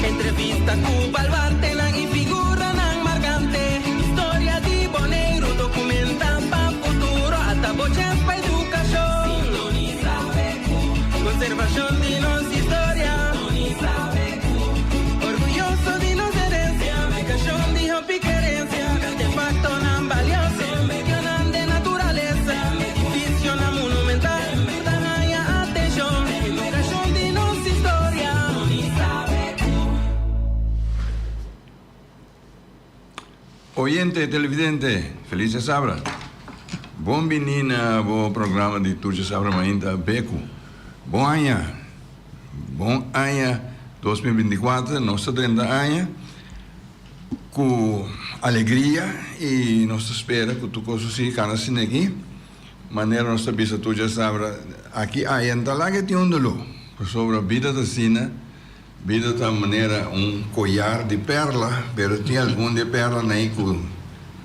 Entrevista ku baluartenan i figuranan markante. Historia di Boneiru dokumentá pa futuro. Ata bo chèns pa edukashon. Sintonisa BQ. Konservashon di nos historia. Sintonisa BQ. Orguyoso di nos herensia. Edukashon di hopi kerensia. Artefaktonan balioso. Medionan den naturalesa. Edifisionan monumental. Tur ta haña atenshon. Edukashon di nos historia. Oyente, televidente, felis djasabra. Bon bini na bo programa di Tur Djasabra Mainta Beku. Bon aña. Bon aña 2024, nos ta drenta aña ku alegria i nos ta spera ku tur kos lo sigui kana asina aki. Manera nos ta bisa tur djasabra aki aya no ta laga tin un doló, pasobra bida ta asina. Bida ta manera un collar di perla, pero tin algun di e perlanan ei cu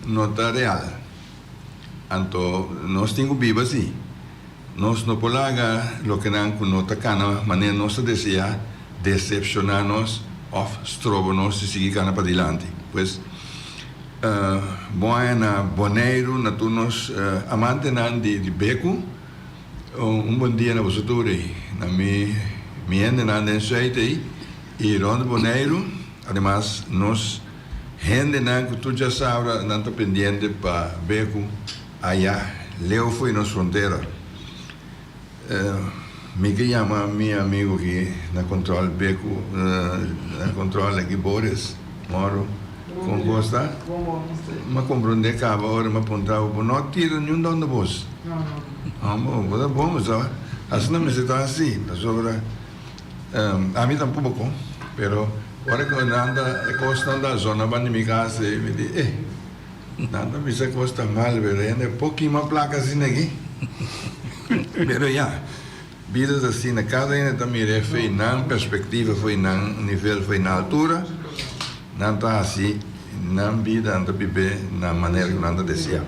no ta real. Anto nos tin cu biba así. Nos no por laga lokenan cu no ta cana manera nos ta desea decepciona nos of stroba nos di sigui cana padilanti. Pues, bon aña na Boneiru, na tur nos amantenan di becu. Un bon dia na boso tur ei, na mi mi hendenan den Zuid ei i rond Boneiru. Ademas nos hendenan ku tur djasabra nan ta pendiente pa be ku aya leu fo'i nos frontera. Mi ke yama mi amigu aki na control be ku na control aki Boris Moro kon kos ta? M'a komprondé kaba ora m'a puntra bo, bo no tira niun don na bos? Bo bo ta bon bo sa. Asina mester ta hasi pasobra ami tampoco pero ora ku nan ta e kosnan ta zona banda di mi kas ei mi di eh nan ta bisa kos ta mal pero hende por kima plaka asina aki pero ya bida ta asina kada hende ta mira e fei nan perspectiva fo'i nan nivel fo'i nan altura nan ta hasi nan bida nan ta bibe na manera ku nan ta desea.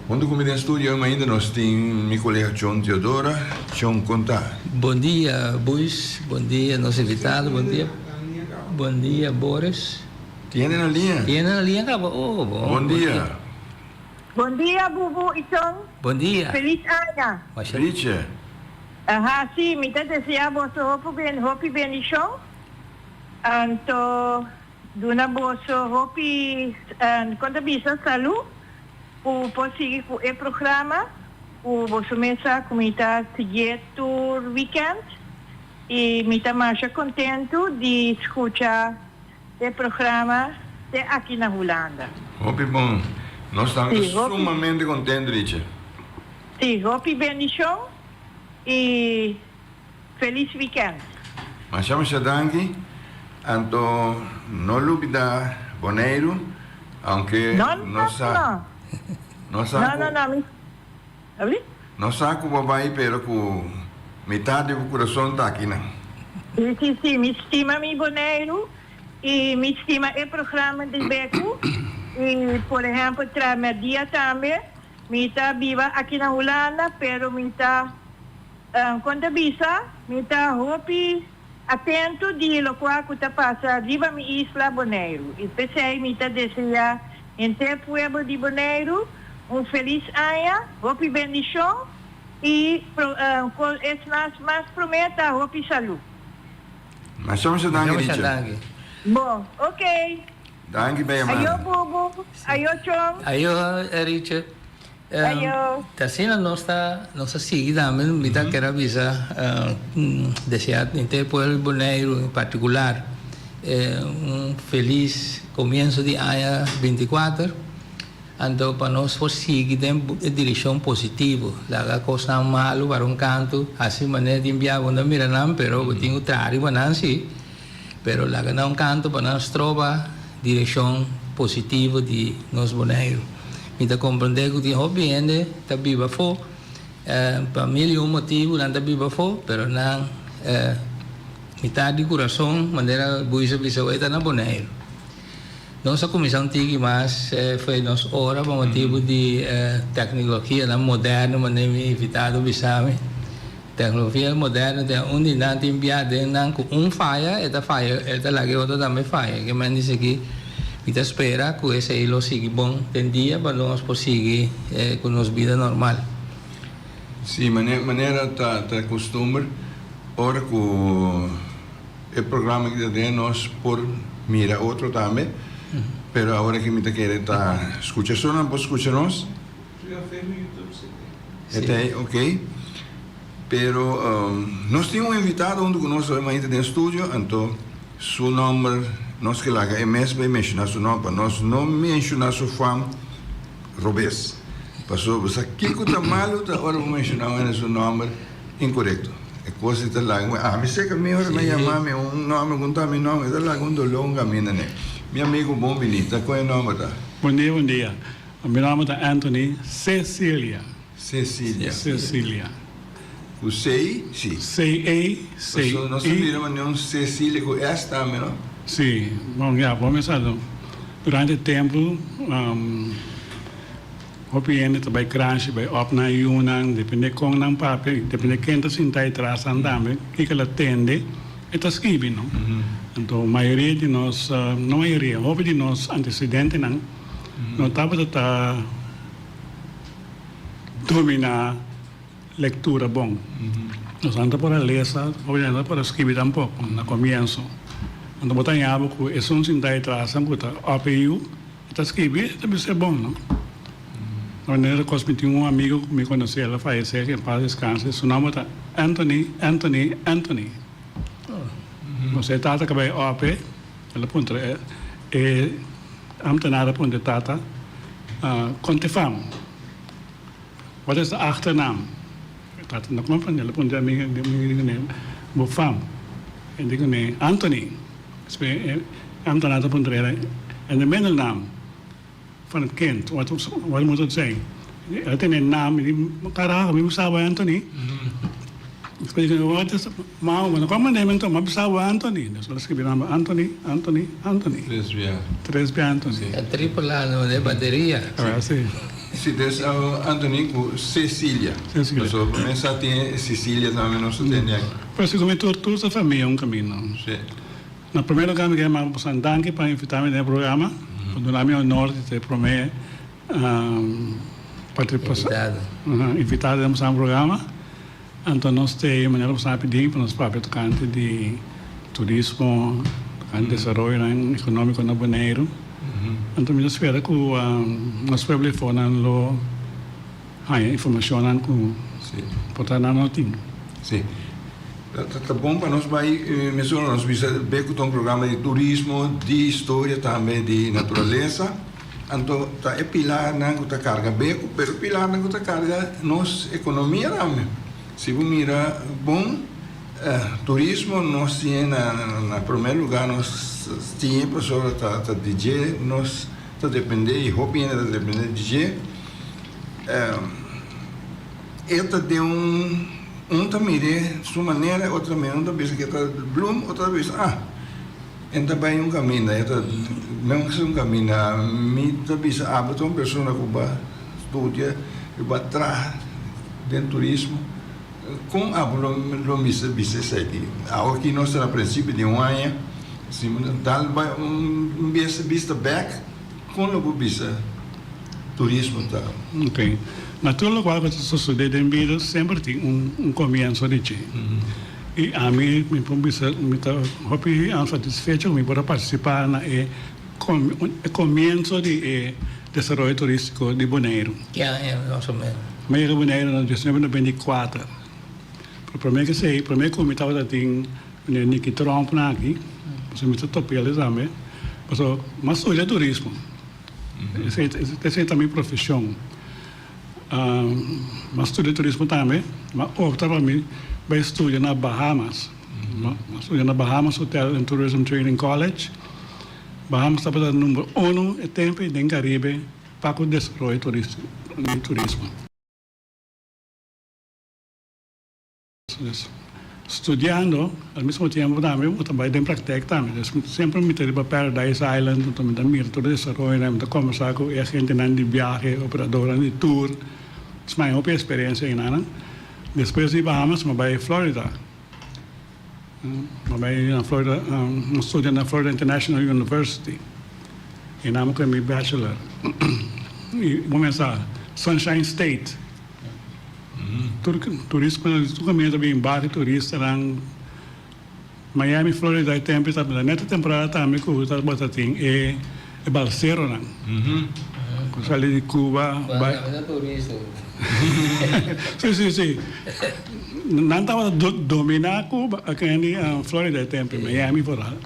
Huntu ku mi den studio ainda nos tin mi kolega Chon Teodora. Chon, kon ta? Bon dia Buis, bon dia nos invitado, bon dia, bon dia Boris. Tin hende na liña? Tin hende na liña kaba? Oh, bon. Bon dia. Bon dia Bubu y Chon. Bon dia. Feliz aña. Masha. Riche. Aha, si, mi ta desea boso hopi ben, hopi bendicion. Anto duna boso hopi, kon ta bisa, salu. Ku por sigui ku e programa ku boso mes sa ku mi ta siguié tur weekend i mi ta masha kontentu di skucha e programa te aki na Hulanda. Hopi bon. Nos tambe ta sumamente kontentu, Riche. Sí, hopi bendishon i felis weekend. Masha masha danki. Anto no lubida Boneiru. Aunke No, no, no sa, no. no sa No, ku, no, no, mi, abri? no sa ku bo bai pero ku mitad di bo kurason ta akinan. Sí, sí, sí, mi stima mi Boneiru i mi stima e programa di Beku i por ehempel Tramerdia tambe, mi ta biba aki na Hulanda pero mi ta, kon ta bisa, mi ta hopi. Atento di lokual ku ta pasa riba mi isla Boneiru i p'esei mi ta deseá henter pueblo di Boneiru un felis aña, hopi bendishon i esnan mas promé ta hopi salú. Masha masha danki Richa. Bon, ok. Danki bella Ayo mano. Bubu, ayo Chon. Ayo Richa. Ayo. Ta asina nos ta nos ta sigui tambe mi ta kere a bisa desea henter pueblo di Boneiru en particular. Un felis komienso di aña bintikuater. Anto pa nos por sigui den e direkshon positivo. Laga kosnan malu para un kantu, hasi manera tin bia bo no mira nan, pero bo tin ku traha riba nan si. Pero laga nan un kantu pa nan stroba direkshon positivo di nos Boneiru. Mi ta komprendé ku tin hopi hende ta biba afó, pa mil i un motibu nan ta biba afó, pero nan mitar di kurason, manera Buis a bisa awor, ta na Boneiru. Nos a kuminsá un tiki mas fo'i nos ora pa motibu di teknologianan moderno, manera mi invitado bisa mi. Teknologia moderno den un di nan tin bia den nan ku un faya e ta faya, e ta laga e otro tambe faya. Ke men dice ki mi ta spera ku esei lo sigui bon den dia pa nos por sigui ku nos bida normal. Sí, manera ta kustumber ora ku. E programa aki ta den nos por mira otro tambe, pero awor aki mi ta kere ta scucha so nan por scucha nos. E ta ei, ok. Pero nos tin un invitado hunto cu nos awe mainta den studio, anto su nomber nos ke laga e mes bay menciona su nomber, pa nos no menciona su fam robes. Pasobra sa kico ta malo ta ora bo menciona un hende su nomber. Inkorekto. E kos ei ta laga mi, ami seka mi ora nan yama mi un nòmber ku no ta mi nòmber, e ta laga un doló un kaminda ne. Mi amigu bon bini, ta kon e nòmber ta? Bon dia, bon dia. Mi nòmber ta Anthony Cecilia. Cecilia. Cecilia. Ku C, si. C E C I. Pasobra nos ta mira manera un Cecilia ku S tambe, no? Si. Bon, ya, bo mester sa durante tempu. Hopi hende ta bai kranshi, bai op nan yunan, depende kon nan papia i depende ken ta sinta e tras nan tambe, kiko el a tende, e ta skibi, no? Anto mayoria di nos, no mayoria, hopi di nos antecedentenan no tabata ta domina lectura bon. Nos nan ta por a lesa, hopi nan ta por a skibi tampoco na comienso. Anto bo ta haña bo ku esun sinta e tras nan ku ta op e yu, E ta skibi, e ta bisa e bon, no? Manera kos mi tin un amigo ku mi konosé, el a fayesé, ke en pas deskanse, su nòmber ta Anthony, Anthony, Anthony. Nos e tata kaba e ope, el a puntra e e ambtenaar a puntra e tata, Kon te fam? Wat is de achternaam? E tata no komprendé, el a puntra e amigo, e amigo di kuné, Bo fam? E di kuné, Anthony. E ambtenaar ta puntra el, En de middelnaam van het kind, wat wat moet het zijn? El a tene naam, mi di, Carajo, mi bisa bo Anthony. Despues di wat is, ma bo no comprende mi anto, mi a bisa bo Anthony. Dus el a scribi naam Anthony, Anthony, Anthony. Tres bia. Tres bia Anthony. E triple A no de bateria. Ah, si. Si, des Anthony cu Cecilia. Cecilia. Pasobra mi sa tin Cecilia tambe nos ta tende aki. Pero si cu mi tur tur ta famia un camino. Si. Na prome lugar mi ke manda boso danki pa invita mi den e programa, pa duna mi honor di ta e prome invitado den boso programa. Anto nos ta e manera boso a pidi pa nos papia tocante di turismo, tocante desaroyonan economico na Boneiru. Anto mi ta spera cu nos pueblo efonan lo Haña informashonnan ku por ta nan no tin. Sí. Ta bon pa nos bai mesora nos bisa be ku ta un programa di turismo, di historia tambe di naturalesa. Anto ta e pilarnan ku ta karga be, pero e pilarnan ku ta karga nos ekonomia tambe. Si bo mira bon, turismo nos tin na prome luga nos tin pasobra ta di dje nos ta depende i hopi hende ta depende di dje. E ta den un, un ta mir'é su manera, otro ta mir'é, un ta bisa ku e ta blum, otro ta bisa ah, e ta bai un kaminda, e ta no un kaminda. Mi ta bisa abo ta un persona ku ba studia, ku ba traha den turismo, kon abo lo lo mester bisa esaki? Awoki nos ta na prinsipio di un aña, si dal bai un bes bista bèk. Kon lo bo bisa turismo ta? Ok. Na tur lokual ku ta sosodé den bida semper tin un un komienso di dje. I ami mi por bisa mi ta hopi satisfecho ku mi por a partisipá na e e komienso di e desaroyo turístiko di Boneiru. Ki aña mas o ménos? Mi a yega Boneiru na diesnuebe noventa i kuater. Pero promé ku esei, promé ku mi tabata tin Meneer Nicky Tromp na aki. Pasobra mi ta top'el tambe. Pasobra mi a studia turismo. Esei ta mi profeshon. Mi a studia turismo tambe. Mi a opta pa mi bai studia na Bahamas. Mi a studia na Bahamas Hotel and Tourism Training College. Bahamas tabata number uno e tempo ei den Caribe pa ku desaroyo di turismo. Studiando, al mismo tiempo tambe bo ta bai den praktijk tambe. Dus semper mi ta riba Paradise Island, anto mi ta mira tur e desaroyonan, mi ta kombersá ku e agentenan di biahe, operadornan di tour. Dus mi a haña hopi eksperensia einan. Despues di Bahamas mi a bai Florida. Mi a bai na Florida, mi a studia na Florida International University. Einan mi a kue mi bachelor. I bo mester sa, Sunshine State. Tur turismonan tur kaminda ta bin bari turistanan. Miami, Florida e tempu ta net e temporada tambe ku tabata tin e balseronan ku sali di Cuba bai. Si si si nan tabata domina Cuba akende Florida e tempu Miami foral.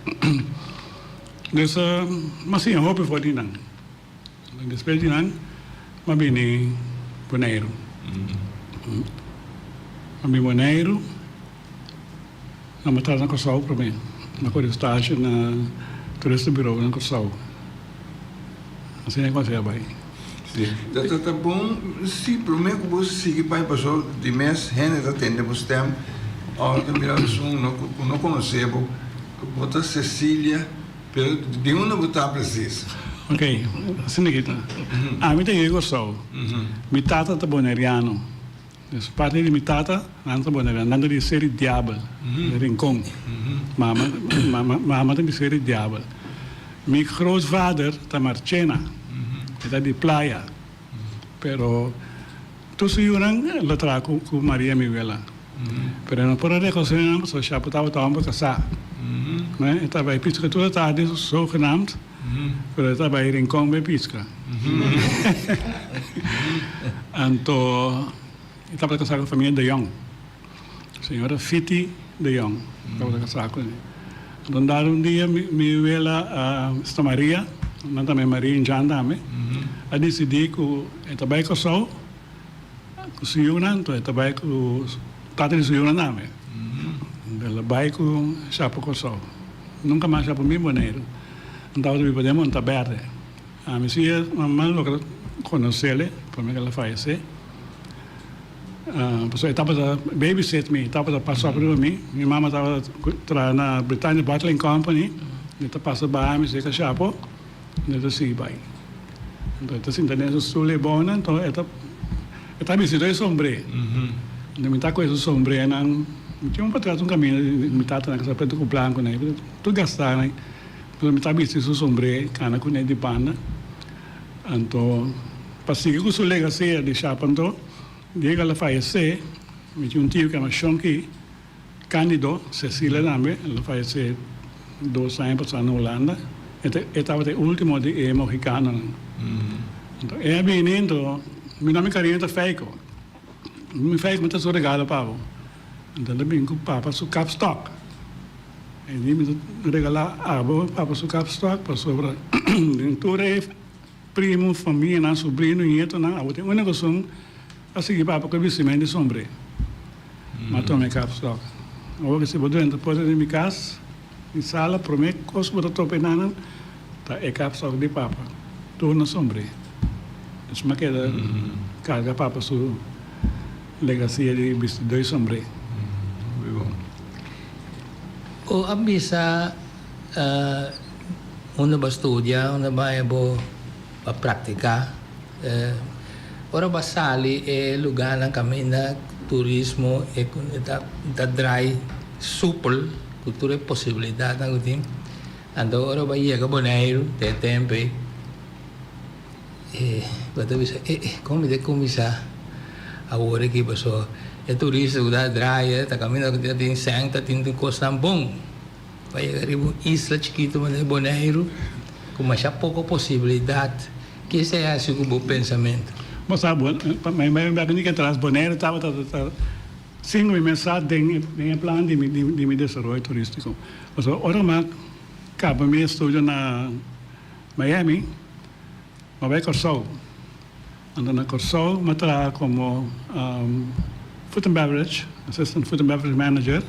Dus mi a siña hopi for di nan. Despues di nan m'a bini Boneiru. M'a bini Boneiru, nan m'a traha na Kòrsou promé. M'a kore stasje na Toeristenbureau na Kòrsou. Asina e konsei a bai. Si, ta ta ta bon si promé ku bo sigui bai paso di mes hende ta tende bo stèm òf ta mira esun no ku no konosé bo, bo ta Cecilia. Pero di unda bo ta precies? Ok, asina ki ta. Ami ta yu Kòrsou. Mi tata ta boneriano. Dus parti di mi tata, nan ta boneriano. Nan ta di Seri Diabel, di Rincon. Mama, mama, mama ta di Seri Diabel. Mi grootvader ta Marchena. E ta di Playa. Pero tur su yunan lo traha ku Maria mi wela. Pero e no por a rekonosé nan pasobra Shapo tabata homber kasá. E ta bai piska tur e tardi zogenaamd, pero e ta bai Rincon bai piska. Anto e tabata kasá ku famia De Jong. Señora Fiti De Jong tabata kasá kuné. Anto un dado un dia mi wela Sta Maria, nan tambe Maria Injan tambe, a disidí ku e ta bai Kòrsou. Ku su yunan, enton e ta bai ku tata di su yunan tambe. El a bai ku Shapo Kòrsou. Nunka mas Shapo bin Boneiru. Nan tabata biba den Montaberde. Ami si e mama logra konosele prome ku el a fayesé. Pasobra e tabata babysit mi, e tabata pasa op riba mi. Mi mama tabata traha na Britannia Bottling Company. E ta pasa baha mi serka Shapo. E ta sigui bai. Enton e ta sinta den su stoel e bona, enton e ta e ta bisti e sombré. Enton mi ta ku e su sombrénan, mi tin un patras un kaminda di mi tatanan ku sa pretu ku blanku nan, tur gastá nan. Enton mi ta bisti su sombré, kana kuné di banda. Anto pa sigui ku su legasia di shap anto, dia ku el a fayesé, mi tin un tio ku yama Shonky. Candido Cecilia tambe, el a fayesé dos aña pasá na Hulanda. E tabata e último di e mohicanonan. Anto e a bini, anto mi nòmber cariño ta Feiko. Mi Feiko, mi ta su regalo pa bo. Anto el a bini ku papa su kapstok. E di mi ta regalá abo papa su kapstok pasobra den tur e Primo, famianan, sobrino, nietonan, abo tin úniko esun a sigui papa ku e bistimento di sombré. M'a tuma e kapstok. Awor ku si bo drenta porta di mi kas, mi sala, promé kos ku bo ta topa enanan ta e kapstok di papa, tur na sombré. Dus m'a keda karga papa su legasia di bistidó i sombré. Bo a bisa Unda bo a studia, unda bo a bo a practica. Ora bo a sali e lugarnan caminda turismo ta draai supel cu tur e posibilidadnan cu tin. Anto ora bo a yega Boneiru te e tempo ey bo ta bisa eh eh con mi ta cuminsa awor aki pasobra e turista cu ta draai ta caminda cu ta tin sèn ta tin cosnan bon. Pa yega riba un isla chikitu manera Boneiru ku masha poko posibilidat, ke esei a hasi ku bo pensamentu? Bo sa, pa mi bai bek un atras, Boneiru tabata ta sin mi mesa den e plan di mi desaroyo turistiko. Pasobra ora mi a. kaba mi estudio na Miami, mi a bai Kòrsou. Anto na Kòrsou mi a traha komo food and beverage, assistant food and beverage manager.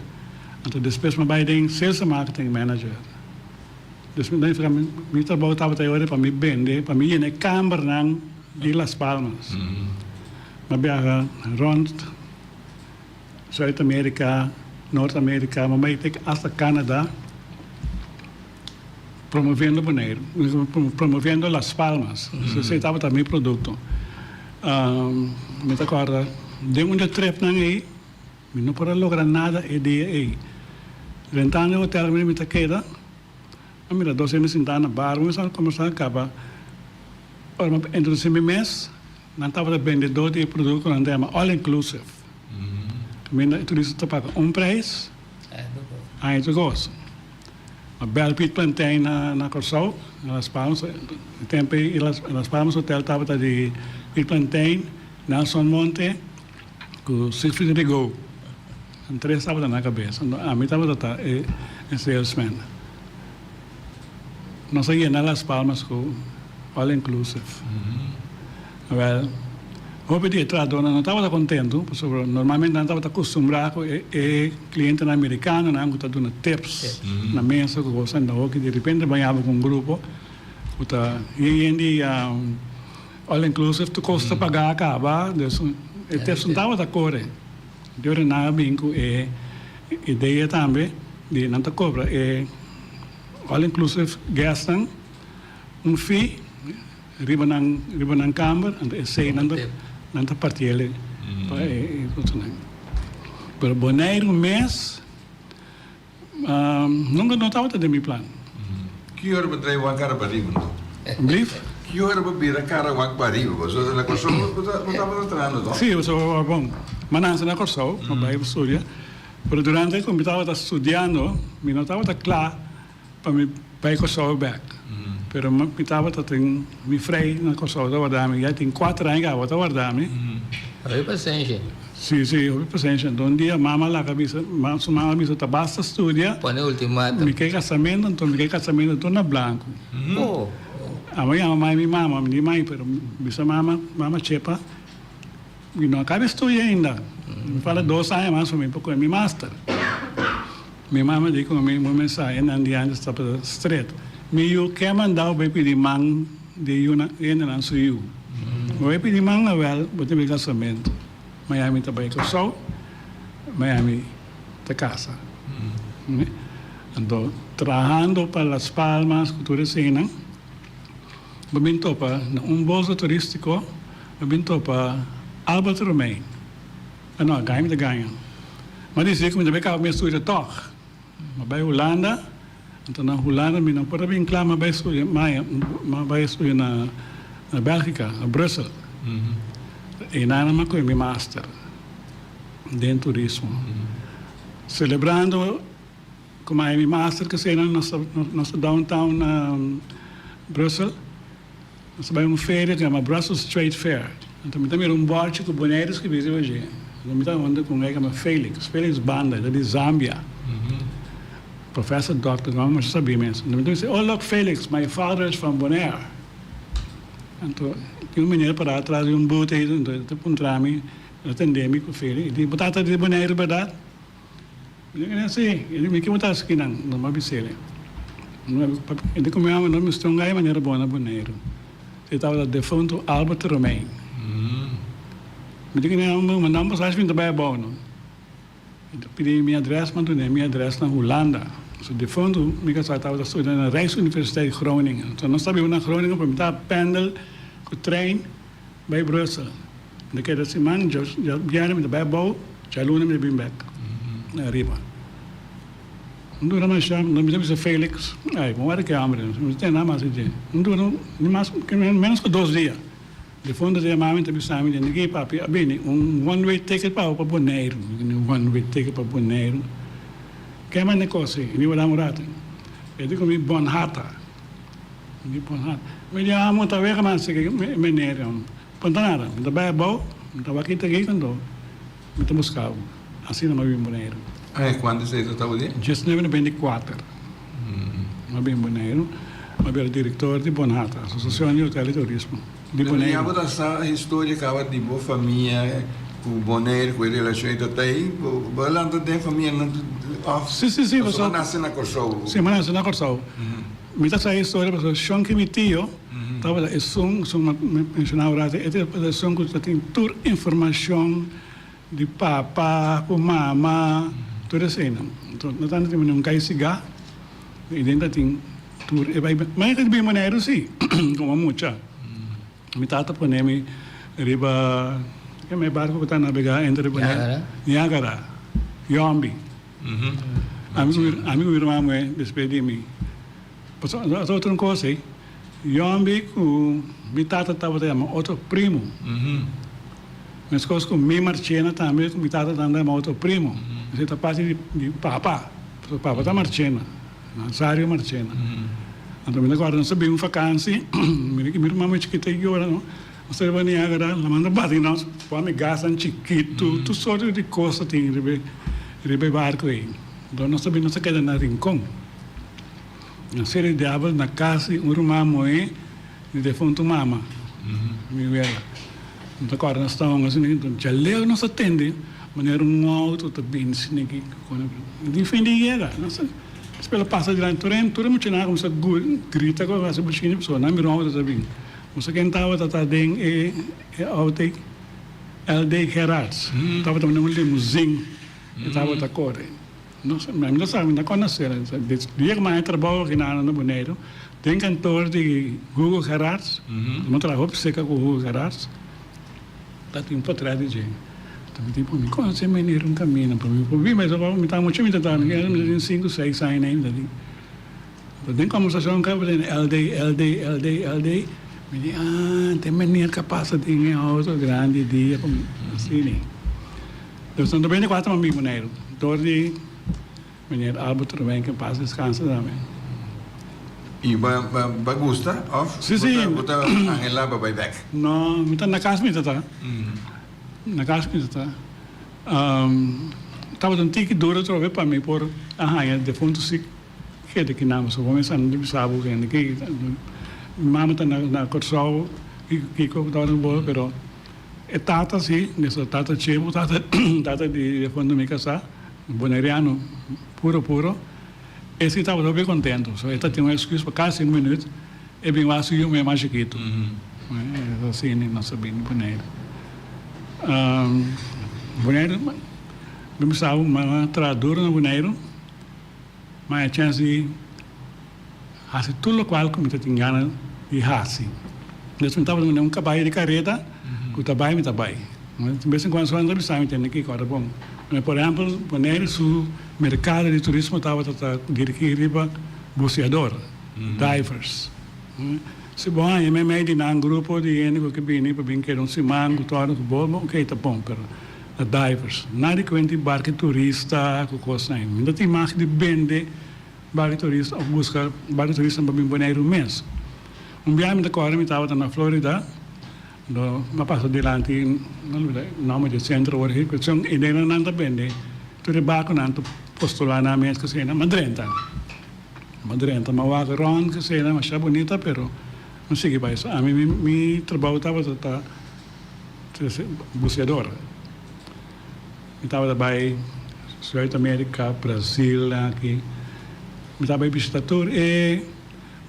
Anto despues mi a bai den sales and marketing manager. Dus mi ta mi trabou tabata e ora pa mi bende, pa mi yena e kambernan di Las Palmas. Mi a biaha rond Zuid Amerika, Noord Amerika, mi a bai te hasta Canada promoviendo Boneiru, promoviendo Las Palmas. Esei tabata mi produkto. Mi ta kòrda den un di e tripnan ei. Mi no por a logra nada e dia ei. Rentando e hotel kaminda mi ta keda, a mira dos hende sintá na bar. Mi a kombersá kaba. Ora mi a introdusí mi mes, nan tabata bendedó di e produkto ku nan ta yama all inclusive. Kaminda e turista ta paga un preis, haña tur kos. A bel Piet Plantijn na Kòrsou, na Las Palmas. E tempu ei Las Palmas Hotel tabata di Piet Plantijn, Nelson Monte. Ku Siegfried Rigaud, nan tres tabata na kabes, anto ami tabata ta e salesman. Nos a yena Las Palmas ku all inclusive. Awel, hopi di e trahadónan no tabata kontentu pasobra normalmente nan tabata kustumbrá ku e klientenan amerikanonan ku ta duna tips na mesa ku kos anto hopi di repente bañaba ku un grupo ku ta yen yen di All inclusive tur kos ta pagá kaba, dus e tips no tabata kore. Di ora nan a bin ku e idea tambe di nan ta kobra e all inclusive guestnan un fee riba nan riba nan kamber, anto esei nan ta nan ta partiel pa e otronan. Pero Boneiru mes. Nunca no tabata den mi plan. Ki ora bo trae wak kara pariba nto? Blief? Ki ora bo bira kara wak pariba? Pasobra na Kòrsou bo tabata trahando to? Si, pasobra bon, mi a nanse na Kòrsou, mi a bai studia, pero durante ku mi tabata studiando mi no tabata kla pa mi bai Kòrsou bèk. Pero mi tabata tin mi frei na Kòrsou ta warda mi, ya tin kuater aña kaba ta warda mi. Hopi pasenshi. Si, si, hopi pasenshi. Anto un dia mama laga bisa, su mama bisa ta basta studia. Pone ultimatum. Mi ke kasamentu, anto mi ke kasamentu tur na blanku. Oh. Amo yama mai mi mama, mi di mai, pero bisa mama, mama chepa, mi no a kaba studia ainda. Mi falta dos aña mas pa mi por kohe mi master. Mi mama di ku mi, bo mensahe nan di antes tabata stret. Mi yu ke mandao bai pidi man di yu nan, hendenan su yu. Bo bai pidi man awel, bo ta bin kasamentu. Maña mi ta bai Kòrsou, maña mi ta kasa. Anto trahando pa Las Palmas ku tur eseinan, bo bin topa na un bolsa turístiko, bo bin topa Albert Romein. Ah no, gaña mi ta gaña. Mi a disidí ku mi ta bai kaba mi estudio tòg. Mi a bai Hulanda, anto na Hulanda mi no por a bin kla, mi a bai studia, mi a bai studia na Bèlgika, na Brussel. Einan mi a kohe mi master den turismo. Selebrando ku mi a haña mi master keseinan nos ta downtown na Brussel. Nos ta bai un feria ku yama Brussels Trade Fair. Anto mi ta mira un bòrchi ku Boneiru skibí riba dje. Anto mi ta hunta ku un guy ku yama Felix, Felix Banda, e ta di Zambia. Professor Doctor, no masha sabí mes. Anto mi ta bisa, Oh look Felix, my father is from Bonaire. Anto tin un meneer pará atras di un booth ei, anto e ta puntra mi, e ta tende mi ku Felix, e di, Bo tata di Boneiru bèrdat? Mi di, Si. E di, Mi ke bo ta hasi kinan? No m'a bis'el. E di ku mi mama, No mester un gai manera bo na Boneiru. E tabata defuntu Albert Romein. Mi di ku mi mama, Manda un pasashi mi ta bai abou no. E ta pidi mi adres, m'a dun'é mi adres na Hulanda. So defuntu mi kasá tabata studia na Rijksuniversiteit Groningen. So nos ta biba na Groningen, pero mi ta pendel ku trein Bai Brussel. Mi ta keda siman, djabièrnè mi ta bai abou, djaluna mi ta bin bèk ariba. Un dura masha, mi ta bisa Felix, ai, bon wak ki hamber, mi no tene nada mas di dje. Un dura ni mas, menos ku dos dia. Di fondo ta yama mi, ta bisa mi, Niki papi a bini un one way ticket pa bo pa Boneiru. Mi di, One way ticket pa Boneiru? Ke manda e kos ei? Mi wak un rato. E di ku mi, Bonhata. Mi pon ha. Mi di amo ta wega mas e meneer om. Pon ta nada. Mi ta bai abou, mi ta wak ita aki anto mi ta buska bo. Asina mi a bin Boneiru. Aña kuantu esei ta tabata? Diesnuebe noventa i kuater. Mi a bin Boneiru, mi a bira direktor di Bonhata, Asosiashon di Hotel i Turismo di Pero Boneiru. ya bo ta sa historia kaba di bo famia ku Boneiru, ku e relashon ei ta ta ei? Bo bo a lanta den famianan òf Sí, sí, sí, pasobra bo pasobra. nase na Kòrsou? Sí, mi a nase na Kòrsou. Mi ta sa e historia pasobra shon ki mi tio tabata esun, esun mi menshona un rato, e tabata esun ku ta tin tur informashon di papa ku mama, tur eseinan. Enton no tantu tin un kai sigá i den ta tin tur e bai. Ma e ta bin Boneiru si, komo mucha. Mi tata pone mi riba e barku ku ta nabegá entre Boneiru, Niagara, Yòmbi. Ami ku ami ku mi ruman muhé despues di mi. Pasobra ata otro un kos ei, Yòmbi ku mi tata tabata yama otro primo. Meskos ku mi Marchena tambe ku mi tata ta yama otro primo. Esei ta parti di di papa, pasobra papa ta Marchena, Nazario Marchena. Anto mi ta kòrda nos a bin un fakansi, mi mi ruman muhé chikito a yora no. Nos ta riba Niagara, la manda bati nos, pon mi gasnan chikitu, tur sorto di kos ta tin riba e riba e barko ei. Enton nos ta bin nos ta keda na Rincon, na Seri Diabel na kas di un ruman muhé di defuntu mama, mi wela. Mi ta kòrda nos ta hunga asina, enton djaleu nos a tende manera un outo ta bini asina aki, di fin di yega, nos a spera pasa dilanti tur hende, tur e muchanan a kuminsá grita ku hasi bochincha pasobra nan mira un outo ta bini. Nos a ken tabata ta den e e auto ei, LD Gerards. Tabata manda un limousine e tabata kore. Nos, mi no sa, mi no konosé. Dia ku mi a haña trabou aki na na Boneiru, den kantor di Hugo Gerards, mi a traha hopi seka ku Hugo Gerards, tabatin un potret di dje. Anto mi di, mi konosé meneer un kaminda, pero mi por bin, mi ta mucha mi ta ta, mi tin sinku, seis aña ainda. Den kombersashon kaba den LD, LD, LD, LD, mi di, ah, ta e meneer ka pasa den e outo grandi dia ku asina. Dus nan ta bini kuater man bin Boneiru, dor di meneer Albert Romein, ke pas deskansa tambe. I bo bo gusta òf Si, si. bo ta anhelá pa bai bèk? No, mi ta na kas mi ta ta. Na kas mi ta ta. Tabata un tiki duro atrobe pa mi por a haña defuntu si. Keda ki nan pasobra bo mester anda bisa bo hende ki mi mama ta na Kòrsou kiko ku tabata bo pero e tata si nuestro tata Chebo tata tata di defuntu mi kasá boneriano puro puro e si tabata hopi kontento so e ta tin un excuse pa kasi un minüt e bin wak su yu mes mas chikitu asina nos a bini Boneiru Boneiru mi bisa bo mi a traha duro na Boneiru. Ma e chèns di hasi tur lokual ku mi ta tin gana di hasi. Des mi tabata manda un kabayo di kareta ku ta bai mi ta bai. Di bes en kuando su hende ta bisa mi tende kiko ora bon. Por ehèmpel Boneiru su merkado di turismo tabata ta dirigí riba buseador, divers. Si bo haña meimei di nan grupo di hende ku ke bini pa bin keda un siman ku tòrna ku bo, oke ta bon pero. Na divers. Na di kuenta di barki turista ku kosnan ei. Mi no tin mag di bende barki turista òf buska barki turista pa bin Boneiru mes. Un biaha mi ta kòrda mi tabata na Florida, ando mi a pasa dilanti, no olbida e nòmber di e sentro awor aki, pero son ideanan nan ta bende tur e barkunan ta postulá nan mes kosina. Mi a drenta, mi a drenta, mi a wak rònt kosina masha bunita pero mi a sigui bai. So ami mi trabou tabata ta. Buceador. Mi tabata bai Zuid America, Brazil aki. Mi tabata bai bishita tur e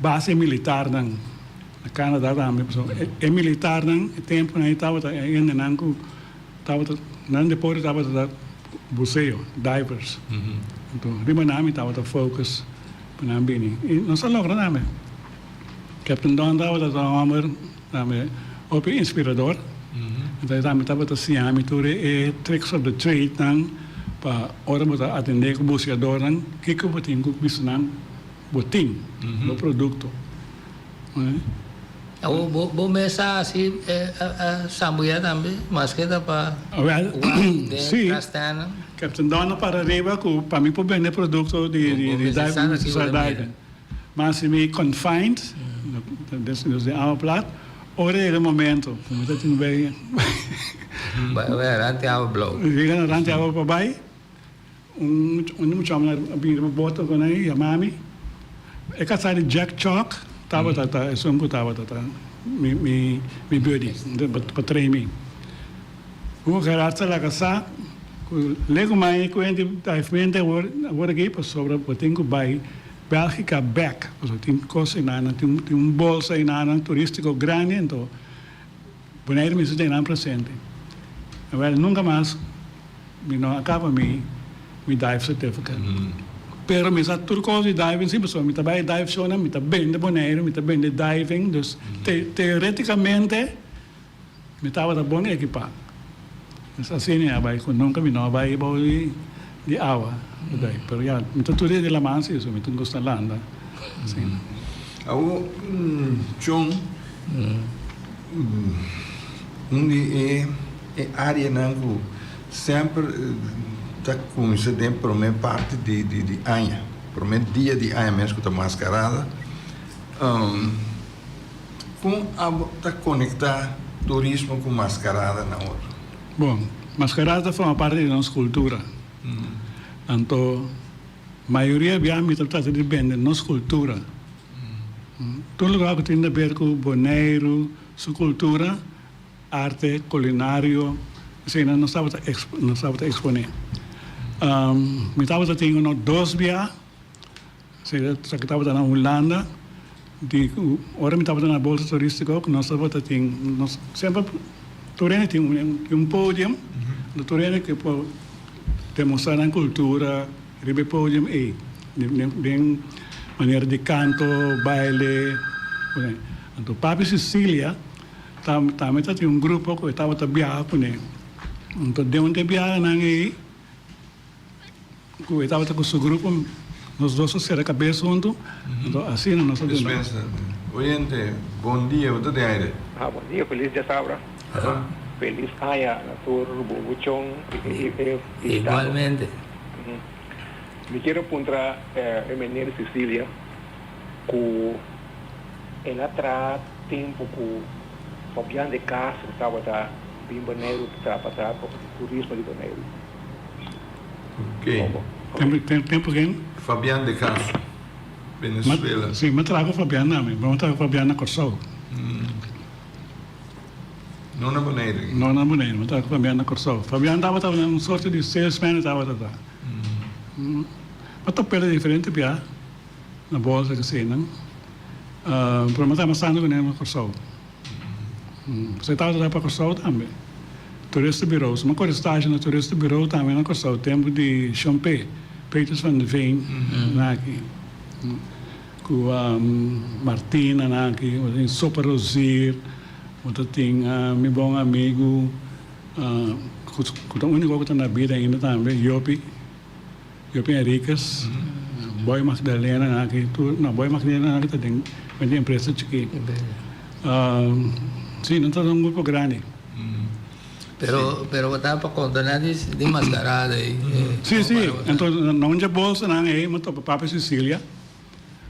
base militarnan na Canada tambe. Pasobra e militarnan e temponan ei tabata e hendenan ku tabata nan deporte tabata ta buceo, divers. Anto riba nan mi tabata focus pa nan bini. I nos a logra tambe. Captain Don tabata ta un homber tambe hopi inspirador. Entonces e tambe tabata siña mi tur e tricks of the trade nan pa ora bo ta atende ku buceadornan kiko bo tin ku bisa nan bo tin, bo producto. Awor bo bo mes a hasi a sambuya tambe maske ta pa Well, wak den si. trastenan? Captain Don a para riba ku pa mi por bende producto di Bo di mester diving, sa mi mester ki bo sa ta mira. diving. Ma si mi confined, nos den awa plat, ora yega e momento ku mi ta tin bay. Bai rant e awa blou. Yega rant e awa pa bay, un di mucha homber a bini riba boto ku nan yama mi. E kasá di Jack Chalk tabata ta esun ku tabata ta mi mi mi buddy pa train mi. Hugo Gerard ta laga sa ku legu mai ku hende divemente awor awor aki pasobra bo tin ku bai Bèlgika bèk pasobra tin kos enanan tin tin un bolsa enanan turístiko grandi anto Boneiru mester ten nan presente. Awel nunka mas mi no a kaba mi mi dive certificate. Pero mi sa tur kos di diving si pasobra mi ta bai dive shownan mi ta bende Boneiru mi ta bende diving dus teoreticamente mi tabata bon ekipa. Dus asina a bai ku nunka mi no a bai bou di awa. Pero ya mi ta tur dia di laman si so mi ta gusta landa. Awor John Un di e e áreanan ku semper ta kuminsá den promé parti di di di aña, promé dia di aña mes ku ta maskarada, kon abo ta konektá turismo ku maskarada na otro? Bon, maskarada ta forma parti di nos kultura. Anto mayoria bia mi ta trata di bende nos kultura. Tur lugar ku tin di ber ku Boneiru su kultura, arte, kulinario, eseinan nos tabata nos tabata eksponé. Mi tabata tin uno dos bia, esaki tabata na Hulanda, di ku ora mi tabata na bolsa turístiko ku nos tabata tin nos semper tur hende tin un podium, tur hende ke por demostrá nan kultura. Riba e podium ei, den manera di kanto, baile. Anto Papi Cecilia tambe ta tin un grupo ku e tabata biaha kuné. Anto den un di e biahanan ei ku e tabata ku su grupo, nos dos a sera kabes huntu, anto asina nos a duna. Dispensa. Oyente, bon dia, bo ta den aire? Ha, bon dia, felis diasabra. Felis aña na tur bubuchon i e invitado. Igualmente. Mi kier a puntra e meneer Cecilia ku el a traha tempu ku Fabian de Castro tabata bin Boneiru pa traha pa turismo di Boneiru. Ok. Tempu ken? Fabian de Castro, Venezuela. Si, mi a traha ku Fabian tambe, mi a traha ku Fabian na Kòrsou. No na Boneiru. No na Boneiru, mi tabata ku Fabian na Kòrsou. Fabian tabata un sorte di salesman e tabata ta. Mi a top'el diferente bia na bolsa ku eseinan, pero mi a tabata masando kuné na Kòrsou. Pasobra e tabata traha pa Kòrsou tambe, Toeristenbureau. Mi a kore stage na Toeristenbureau tambe na Kòrsou tempu di Shon P. Petrus van de Veen na aki. Ku Martina nan aki, bo tin Sopa Rozier, bo ta tin mi bon amigu ku ta uniko ku ta na bida ainda tambe, Jopi, Jopi Henriquez, Boy Magdalena nan aki tur, no Boy Magdalena nan aki ta den di empresa chikí. Si, nan ta un grupo grandi. Pero, pero bo ta pa konta nan di di maskarada ei. Si, si, enton na un dje bolsanan ei mi a topa Papi Cecilia.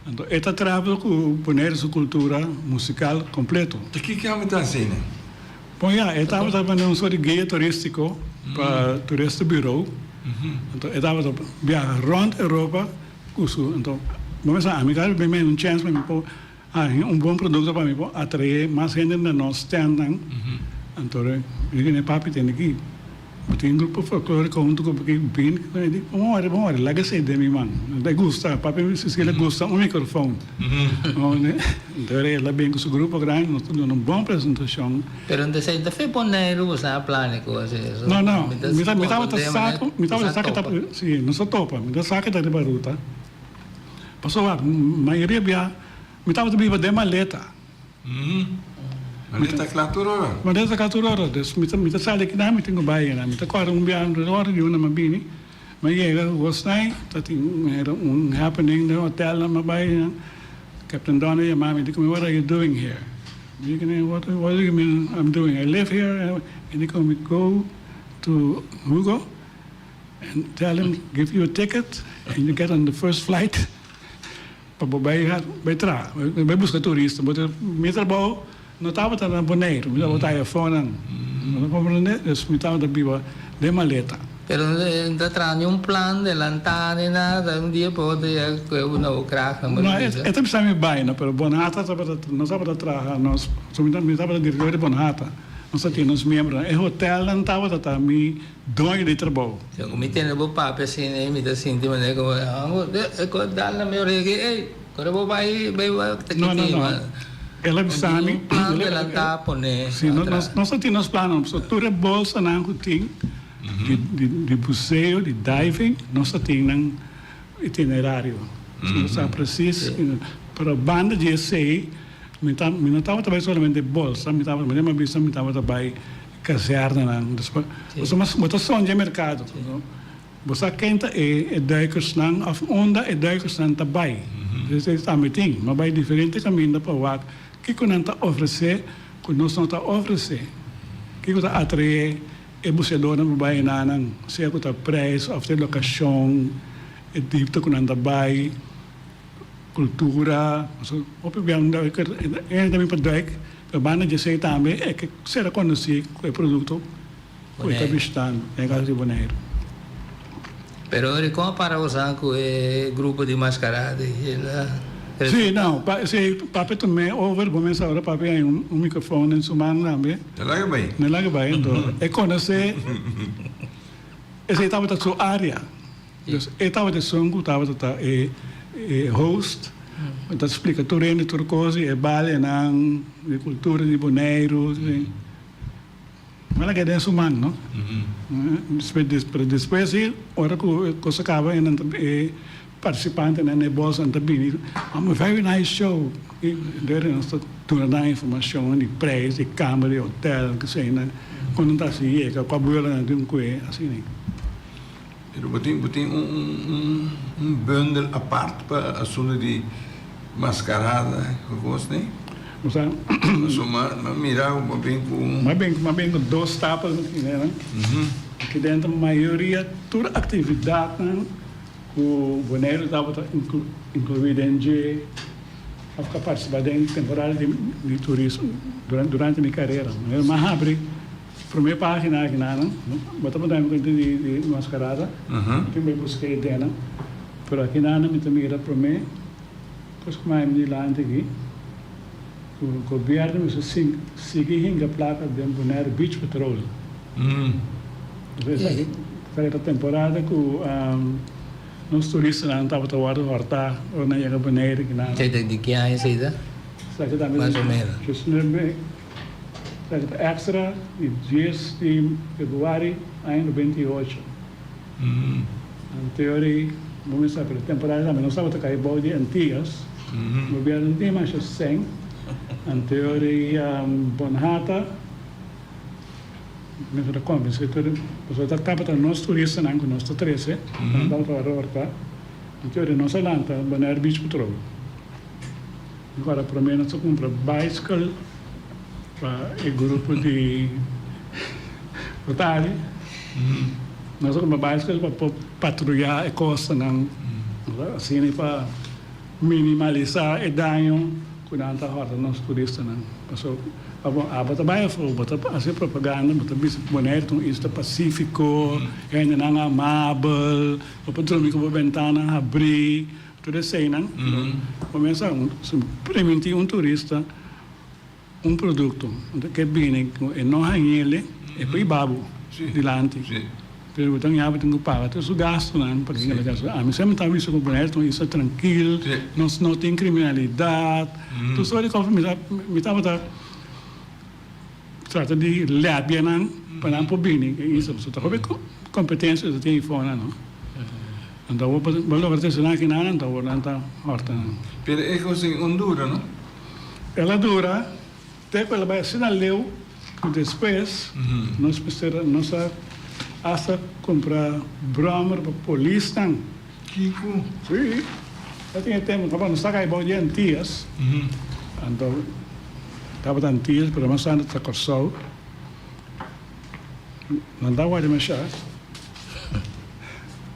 Anto e ta travel ku Bonaire su kultura musikal kompleto. Ta kiko a mita asina? Bon ya, e tabata manera un sort di guia turístiko pa toeristenbureau. Anto e tabata biaha rònt Europa ku su. Anto bo mester ami ta bin mei un chèns pa mi por haña un bon produkto pa mi por atraé mas hende na nos stèndnan. Anto mi di papi tende aki. Bo tin grupo folkloriko huntu ku bo ki bin ku e di bon ora bon ora laga esei den mi man e gusta papia mi Cecilia gusta un microfoon enton el a bin ku su grupo grandi nos ta duna un bon presentashon. Pero enton esei ta fe Boneiru bo sa plania ku hasi eso? No no mi ta mi tabata sa ku mi tabata sa ku ta si nos ta topa mi ta sa ku ta riba ruta pasobra mayoria bia mi tabata biba den maleta. Maleta kla tur ora. Maleta kla tur ora. Dus mi ta mi ta sali akinan, mi tin ku bai einan. Mi ta kòrda un biaha un ora di una mi a bini, mi a yega Wosnij, ta tin era un happening den hotel, mi a bai einan. Captain Don a yama mi, di ku mi, What are you doing here? Mi di ku What what do you mean I'm doing? I live here. E di ku mi, Go to Hugo and tell him give you a ticket and you get on the first flight. Pa bo bai bai traha, bai buska turista. Bo ta, mi trabou no tabata na Boneiru, mi tabata ayafonan. Bo ta komprende? Dus mi tabata biba den maleta. Pero no ta traha ni un plan delantá ni nada, un dia pa otro ya koe bo na bo kraag nan bo No, ta bisa. e ta bisa mi baina, pero Bonhata tabata, nos tabata traha nos, mi tabata director di Bonhata, nos ta tin nos miembronan, e hotelnan tabata ta mi doño di trabou. So ku mi tende bo papia asina ei mi ta sinti manera ku bo e ko dal na mi oreha aki, ey, kore bo bai bai bai ta No, no, kiti no. man. El a bisa Un mi, plan delantá pone Si, nos, atras. nos ta tin nos plannan, so tur e bolsanan ku tin di, di, di buseo, di diving, nos ta tin nan itinerario. So nos sa presis, pero banda di esei, mi ta, mi no tabata bai solamente bolsa, mi tabata, manera mi a bisa, mi tabata bai kazèrnenan. Despues, pasobra bo ta sondia e merkado, Bo sa ken ta e e duikersnan of unda e duikersnan ta bai. Esei tambe tin. No bai diferente kaminda pa wak kiko nan ta ofresé ku nos no ta ofresé. Kiko ta atraé e buseadornan pa bai enanan, sea ku ta preis of ta e lokashon, e dipte ku nan ta bai, kultura. Pasobra hopi bia un duiker e hende ta bin pa duik, pero banda di esei tambe e ke sera konosí ku e produkto. Ku e ta bishitando den e kaso di Boneiru. Pero ori kon a para bosan ku e grupo di maskarada i el a Sí, no, pa, si papia tum'é over, bo mester ora papia haña un microfoon den su man tambe. El laga bai. El laga bai, anto e konosé, esei tabata su área. Dus e tabata esun ku tabata ta e e host, e ta splika tur hende tur kos di e balenan, di kultura di Boneiru. Mira keda den su man, no? Pero despues si, ora ku e kos a kaba, e partisipantenan na e bolsanan ta bini, Mama, very nice show. I dor nos ta duna nan informashon di preis, di kamer, di hotel, kusina, kon nan ta hasi yega, kua buelonan tin kue, asina. Pero bo tin bo tin un un un bundel apart pa asuntu di mascarada ku kos ni? Bo sa. Pasobra ma ma mira ku bo bin ku. Ma bin ma bin ku dos stapel manera. Aki dentro mayoria tur aktividatnan ku Boneiru tabata inkluí den dje òf ku a partisipá den temporada di di turismo durante mi karera. Manera mi a habri. Prome pagina aki nan, bo ta puntra mi cuenta di mascarada, mi tin bay busca e ideanan, pero aki nan mi ta mira prome cos cu maya mi dilanti aki, cu gobierno mester sigui hinca placa den Bonaire Beach Patrol. Esaki ta temporada cu nos turistanan tabata wordo horta ora nan yega Bonaire aki nan. Di ki aña esey ta? Esaki tambe Mas o menos. Esaki ta extra di dies di februari aña 98. Anteori bo mester sa pero temporada tambe nos tabata kai bou di Antillas. Gobierno no tin masha sèn. Anteori Bonhata mester ta konvensé tur pasobra ta tabata nos turistanan ku nos ta trese nan tabata wòrdu hortá. Anteori nos a lanta Bonaire Beach Patrol. Agora prome nos a cumpra bicycle pa e grupo di Rotary. Nos a cumpra bicycle pa por patruya e costanan, asina pa minimalisa e daño cu nan ta horta nos turistanan. Pasobra abo abo ta bay afo, bo ta haci propaganda, bo ta bisa cu Bonaire ta un isla pacifico, hendenan amabel, bo por drumi cu bo bentana habri. Tur eseinan bo mester sa primintí un turista un produkto ke bini ku e no hañ'ele e por hiba bo dilanti pero bo ta haña bo tin ku paga tur su gastunan pa kiko loke ami semper ta bisa ku Bonaire ta un isla trankil nos no tin kriminalidat tur sort di kos mi tabata trata di labia nan pa nan por bini e isla pasobra ta hopi kompetensia ta tin afuera no. Anto awor bo logra trese nan aki nan, anto awor nan ta horta nan. Pero e kos ei un dura, no? El a dura te ku el a bai asina leu ku despues nos mester nos a asta kumpra bròmer pa polisnan. Kiko? Sí. Ta tin e tempu tabata nos ta kai bou di Antias. Anto tabata Antias pero mas tantu ta Kòrsou. Nan ta wak demasiá.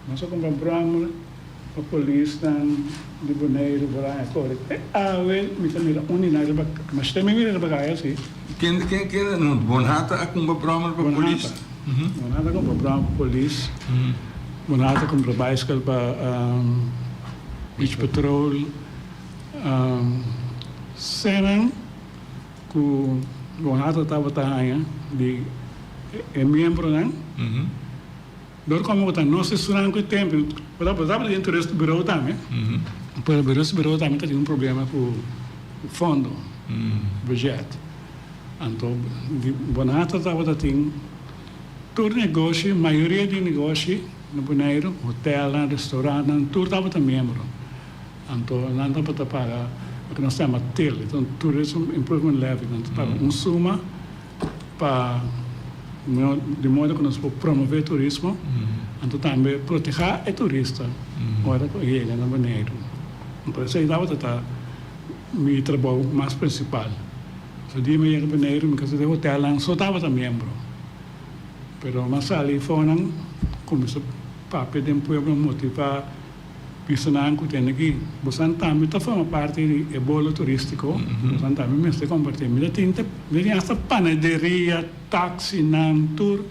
Nos a kumpra bròmer pa polisnan di Boneiru por aña kore. Te awe mi ta mira un di nan riba, mashte mi mira riba kaya si. Ken ken ken no Bonhata a kumpra bròmer pa polis? Bonhata. Bonhata a kumpra bròma pa polis, Bonhata a kumpra baiskel pa beach patrol. Senan ku Bonhata tabata haña di e miembronan. Dor komo ku ta nos estunan ku e tempu, bo tabata den Tourist Bureau tambe, pero Tourist Bureau tambe ta tin un problema ku fondo, budget. Anto di Bonhata tabata tin tur negoshi, mayoria di negoshi na Boneiru, hotelnan, restaurantnan, tur tabata miembro. Anto nan tabata paga loke nos ta yama til, e ta un Tourism Improvement Levy, nan ta paga un suma pa di modo ku nos por promové turismo, anto tambe protehá e turista ora ku e yega na Boneiru. Anto esei tabata ta mi trabou mas prinsipal. So dia mi yega Boneiru mi kasa den hotelnan so tabata miembro, pero mi a sali fonan kuminsá papia den pueblo motivá. Pisonan ku tene aki, bosan tambe ta forma parti di e bolo turístiko, bosan tambe mester kompartí. Mi ta tin te, mi ta tin asta panaderia, taksinan, tur,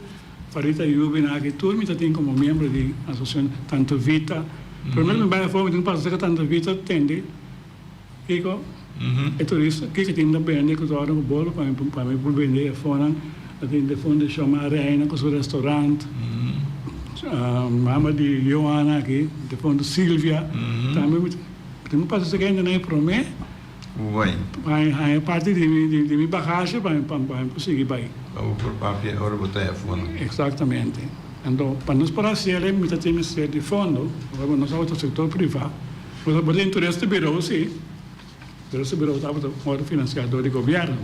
Farita Yubinan aki, tur mi ta tin komo miembro di asosiashon Tante Vita. Promé ku mi bai afó mi tin ku pasa serka Tante Vita tende kiko e turista, kiko tin ta bende ku ta ora ku bolo pa mi pa mi por bende afónan. Ta tin de Fundashon Mareina ku su restaurant. Mama di Johanna aki, de fondo Silvia, tambe mi tin ku pasa esaki hende nan e prome pa haña parti di mi bagashi pa mi por sigui bai. Pa bo por papia ora bo ta e fondo. Exactamente. Anto pa nos por haci el mi ta tin mester di fondo, pasobra nos tabata sector priva, bo tin turista birou si. Pero su birou tabata wòrdu finansiá dor di gobièrnu.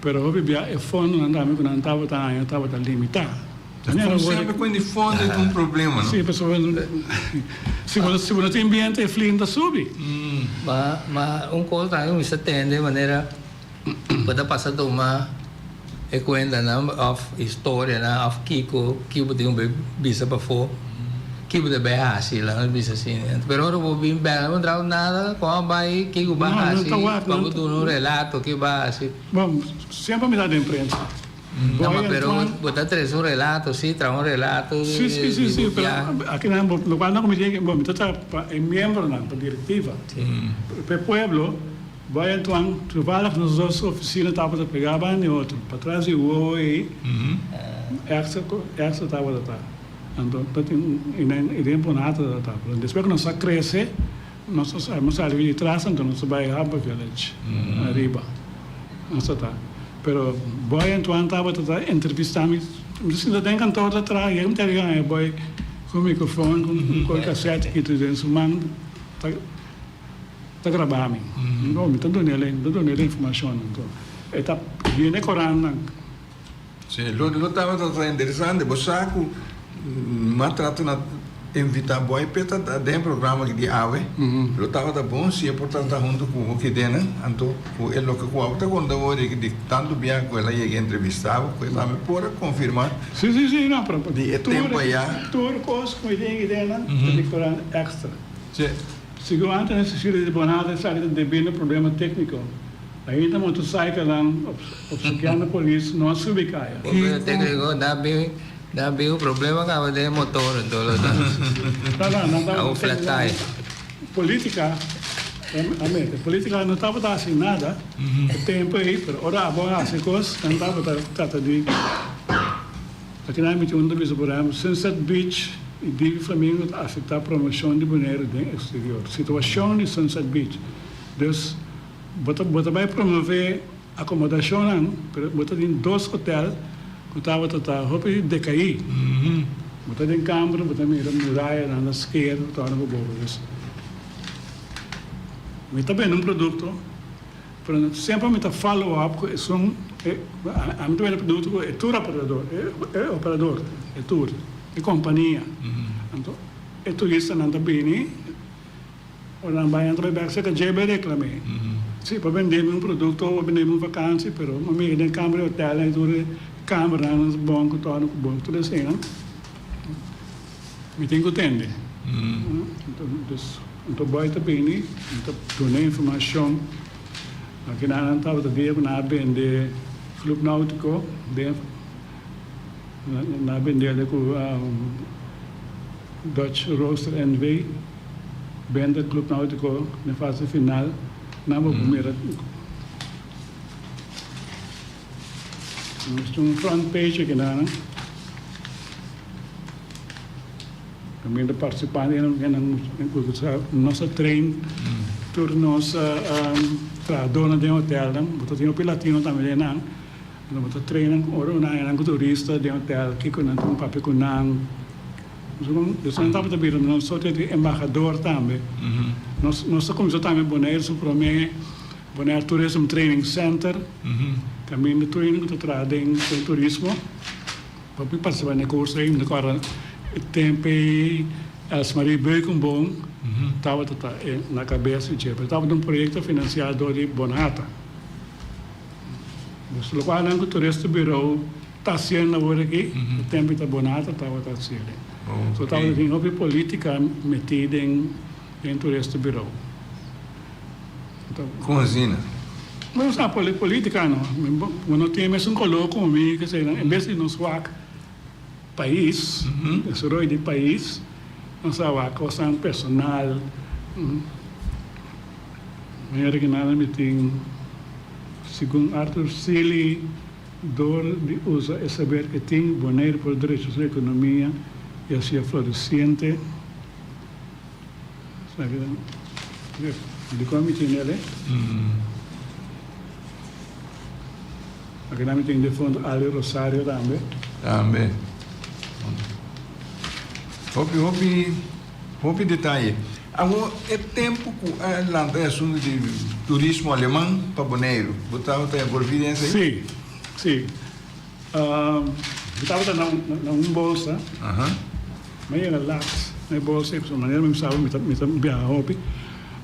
Pero hopi bia e fondonan tambe ku nan tabata haña tabata limitá. Manera wòrdu. Semper ku di fondo ta un problema, no? Sí, pasobra si bo si bo no tin bientu e flin ta subi. Ma ma un kos tambe ku mi sa tende manera bo ta pasa tuma e kuentanan òf historianan òf kiko ki bo tin ku bisa pafó ki bo ta bai hasi laga nos bisa asina pero ora bo bin bèk no entraba nada kon a bai kiko bo a hasi pa bo duna un relato ki bo a hasi. Bon semper mi ta den prensa. No ma pero bo ta trese un relato si traha un relato Si si si si pero akinan bo lokual nan ku mi tin bon mi ta traha pa e miembronan pa direktiva pa e pueblo. Bai Antoine, toevallig nos dos oficina tabata pegá banda di otro, patras di wowo ei, extra extra tabata ta. Anto ta tin un i den Bonhata tabata ta. Pero despues ku nos a krese, nos a nos a sali di tras anto nos a bai Harbor Village, ariba nos ta ta. Pero Boy Antoine tabata ta entrevistá mi, mi ta sinta den kantor ta traha, yega mi ta riga e Boy ku microfoon, ku un koi cassette kitu den su man ta. Ta graba mi. No, mi ta dun'el e, mi ta dun'el e informashonnan. Anto e ta bini e korantnan. Sí, lo lo tabata ta interesante. Bo sa ku m'a trata na invitá Boy Peta den e programa aki di awe. Lo tabata bon si e por trata huntu ku bo kidenan. Anto ku e loke ku abo ta konta bo di di tantu biaha ku el a yega entrevistá bo, ku e tambe por a konfirmá Sí, sí, sí, no, pero di e tempu ayá. Tur kos ku mi tin kidenan ta di korant èkstra. Sí. Segun Anthony Cecilia di Bonhata esaki ta debí na problema tékniko. Ainda motorcyclenan opsekiando polis no a subi kaya. Problema tékniko nan bin nan bin un problema kaba den e motor enton lo ta No, no, nan a un tabata flat tire. Politica a mete. Politica no tabata hasi nada e tempo ei, pero ora abo a hasi kos nan tabata trata di. Aki nan miti un ta bisa por ehempel Sunset Beach y Divi Flamingo ta afecta promocion di Boneiru den exterior. Situacion di Sunset Beach. Dus bo ta bo ta bay promove acomodacionnan pero bo ta tin dos hotel cu tabata ta hopi decai. Bo ta den camber bo ta mira murayanan ta sker torna bo bobo. Dus mi ta bende un producto. Pero semper mi ta follow up ku esun e ami ta bende produkto ku e tur operador e operador e tur e kompania anto e turistanan ta bini ora nan bai nan ta bai bek serka dje bai reklam'é si bo a bende mi un produkto bo a bende mi un vakansi pero mi a mira den kamber di hotel nan tur e kambernan nan bon ku tòrna ku bon tur eseinan mi tin ku tende dus. Anto boy ta bini, mi ta duna informacion. Aki nan nan tabata dia cu nan a bende Club Nautico den. Nan a bendele ku Dutch Roaster NV. Bende Club Nautico den fase final. Nan bo por mira nos tin un front page aki nan. Kaminda partisipantenan ku nos a train tur nos trahadónan den hotelnan. Bo ta tin hopi latino tambe den nan. Bo ta train nan ora nan haña nan ku turista den hotel kiko nan tin papia ku nan. Dus nan tabata bira nos sorte di embahador tambe. Nos a kuminsá tambe Bonaire su promé Bonaire Tourism Training Center. Kaminda tur hende ku ta traha den turismo. Hopi partisipá na e kurso ei, mi ta kòrda e tempu ei Elsmarie Beukenboom tabata ta na kabes di dje, pero tabata un proyekto finansiá dor di Bonhata. Dus lokual nan ku Toeristenbureau ta hasiendo awor aki, e tempu ei ta Bonhata tabata hasiel. So tabata tin hopi polítika metí den den Toeristenbureau. Kon asina? Bo sa politica no. Bo no tin e mesun color cu mi keseynan. En bes di nos wak pais, desaroyo di pais, nos a wak cosnan personal. Manera ki nan a mi tin, segun Arthur Sealy, dor di usa e saber ke tin, Bonaire por drecha su economia y hacia floreciente. Dikon mi tin el e? Akinan mi tin defunto Ali Rosario tambe. Tambe. Hopi, hopi, hopi detaye. Awor e tempu ku a lanta e asuntu di turismo aleman pa Boneiru, bo tabata envolvi den esei? Si, si. Mi tabata na un bolsa, mi a yega lat na e bolsa, pasobra manera mi sabi mi ta biaha hopi.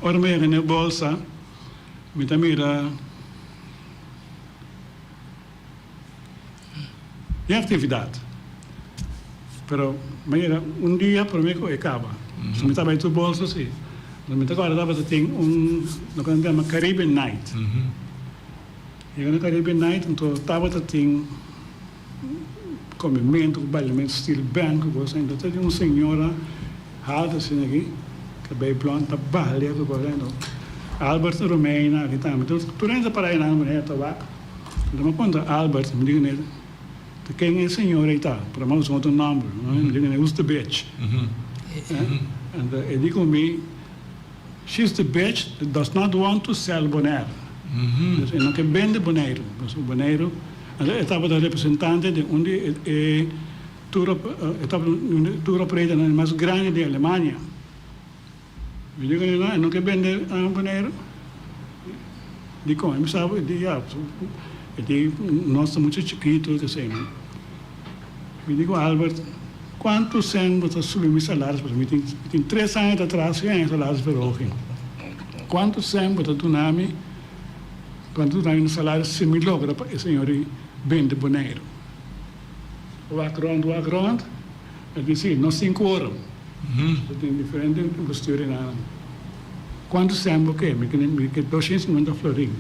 Ora mi a yega na e bolsa, mi ta mira e aktividat, pero mi a yega un dia prome ku e kaba. So mi ta bai tur bolsa si. Mi ta kòrda tabata tin un loke nan ta yama Caribbean Night. Yega na Caribbean Night anto tabata tin comementu cu bailementu steel band cu cos anto ta tin un señora halto asina aki cabey blond ta balia cu cos anto Albert Romeina aki tambe tur tur hende ta para einan manera ta wak anto mi a puntra Albert mi di cune ta ken e señora ei ta pero mi a usa un otro nomber mi di cune who's the bitch anto e di cu mi. She's the bitch that does not want to sell Bonaire. Dus e no ke bende Boneiru. Pasobra Boneiru, anto e tabata representante di un di e tour e tabata un di e tour operatornan mas grandi di Alemania. Mi di kuné no, e no ke bende Boneiru. Dikon? E mi sa e di ya, e di nos ta muchu chikitu, kesei. Mi di ku Albert, Kuantu sèn bo ta subi mi salaris? Pasobra mi tin mi tin tres aña ta traha sin haña salaris verhoging. Kuantu sèn bo ta duna mi, kuantu duna mi na salaris si mi logra pa e señor ei bende Boneiru? Wak rònt, wak rònt, el di si, nos tin quorum. Bo tin diferente bestuur einan. Kuantu sèn bo ke? Mi ke 250 florin